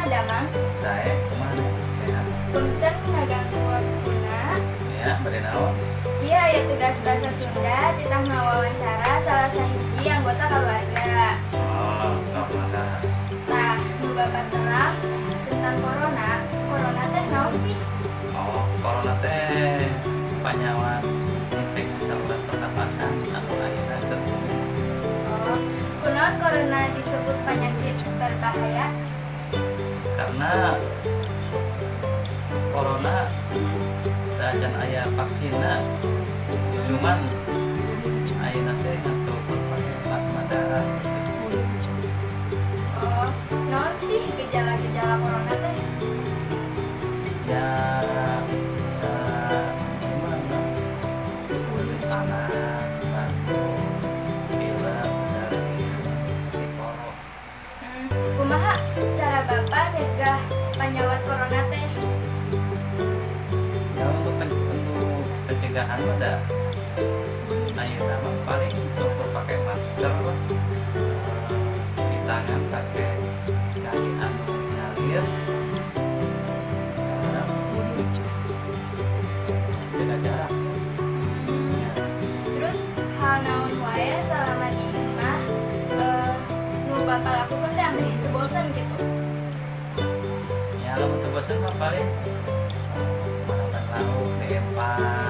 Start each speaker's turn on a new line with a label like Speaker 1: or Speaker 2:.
Speaker 1: Damang?
Speaker 2: Sae, kumaha, sehat?
Speaker 1: Punten ngaganggu waktuna.
Speaker 2: Ya, bade naon?
Speaker 1: Iya, aya tugas bahasa Sunda titah ngawawancara salah sahiji anggota keluarga.
Speaker 2: Oh, sok mangga.
Speaker 1: Tah, nu Bapak terang tentang corona. Corona teh naon sih?
Speaker 2: Oh, corona teh panyawat infeksi saluran pernapasan anu akhirna terbunuh.
Speaker 1: Oh, kunaon corona disebut penyakit berbahaya?
Speaker 2: Karena corona can aya vaksinna, cuman ayeuna teh ngan saukur pake plasma darah gitu.
Speaker 1: Oh, naon sih gejala-gejala corona teh?
Speaker 2: Ya, bisa gimana, panas, batuk, pilek, sering diporo.
Speaker 1: Kumaha cara Bapak nyegah panyawat corona teh?
Speaker 2: Ya, untuk pencegahan mah da ayeuna mah paling saukur pakai masker lah. Cuci tangan pakai cai anu ngalir, sareng jaga jarak ya.
Speaker 1: Terus hal naon wae selama di imah nu Bapak lakukan teh ambeh teu bosan gitu?
Speaker 2: Ya, lamun teu bosen mah paling makan lauk, tempan.